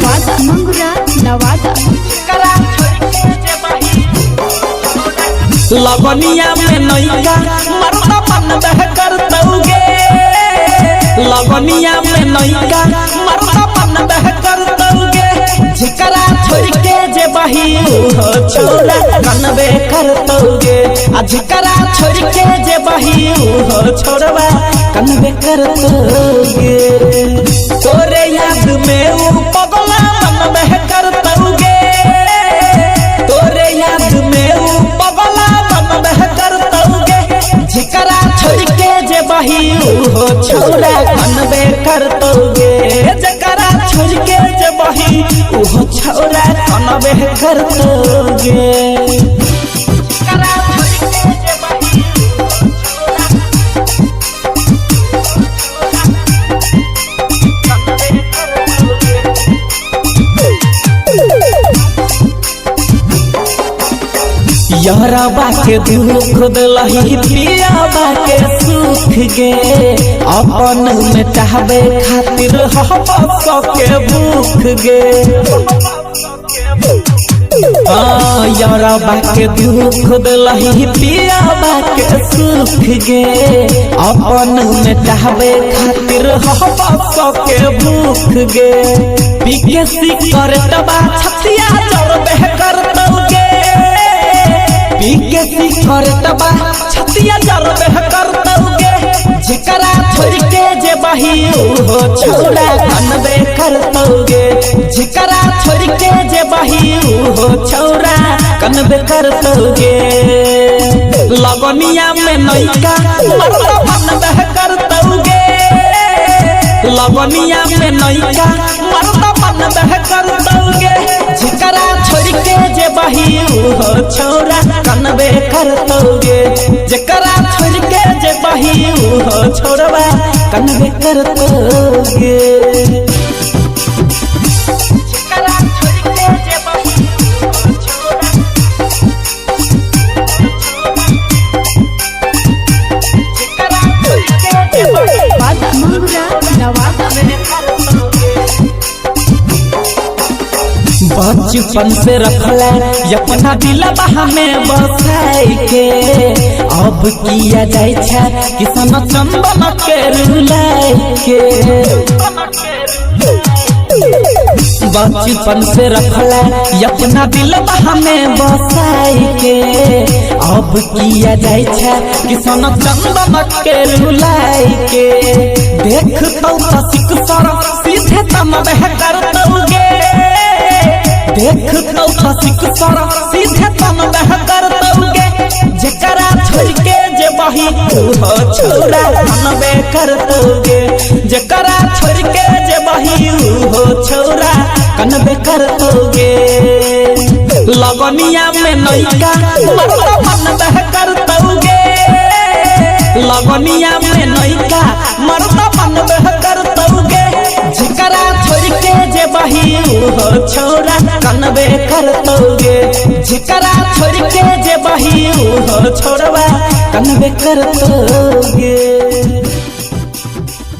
वादा मंगुरा नवादा। लगनिया में नैका मर्दा बनबे करतौगे। लगनिया में नैका मर्दा बनबे करतौगे। जेकरा छोड़ के जे बही उहो छोरा बनबे करतौगे। आ जेकरा छोड़ के जे बही उहो छोड़वा कनबे करतौगे। तोरे याद में उ पगला बनबे करतौगे। तोरे याद में उ पगला बनबे करतौगे। जेकरा छोड़ के जे बही उहो छोरा बनबे करतौगे। जेकरा छोड़ के जे बही उहो छोरा बनबे करतौगे। यारबा के दुख दिलही पियाबा के सुख गे। अपन मिटाबे खातिर हम सबके भूख गे। यारबा के दुख दिलही पियाबा के सुख गे। अपन मिटाबे खातिर हम सबके भूख गे। पीके सिकरटबा छतिया जरबे करतौगे। पीके सिकरटबा छतिया जरबे करतौगे। जेकरा छोड़ के जे बही उहो छोरा बनबे करतौगे। जेकरा छोड़ के जे बही उहो छोरा कनबे करतौगे। लगनिया में नैका मर्दा बनबे करतौगे। लगनिया में नैका मर्दा बनबे करतौगे। जेकरा छोड़ के जे बही उहो छोरा कनबे करतौगे। जेकरा छोड़ के जे बही उहो छोड़वा कनबे करतौगे। वादा मंगुरा नवादा। बचपन से रखला अपना दिलबा में बसाई के। अब किया जाय छै किसन चंदन के रुलाई के। बचपन से रखला अपना दिलबा में बसाई के। अब किया जाय छै किसन चंदन के रुलाई के। देख तो सिक सर सीधे तम बह करतौगे। देख तो सिक सर सीधे तम बह करतौगे। जेकरा छोड़ के जे बही उहो छोरा बनबे करतौगे। जेकरा छोड़ के जे बही उहो छोरा कनबे करतौगे। लगनिया में नैका मर्दा बनबे करतौगे। लगनिया में नैका मर्दा बनबे करतौगे। जेकरा छोड़ के जे बही उहो छोरा कनबे करतौगे। जेकरा छोड़ के जे बही उहो छोड़वा कनबे करतौगे।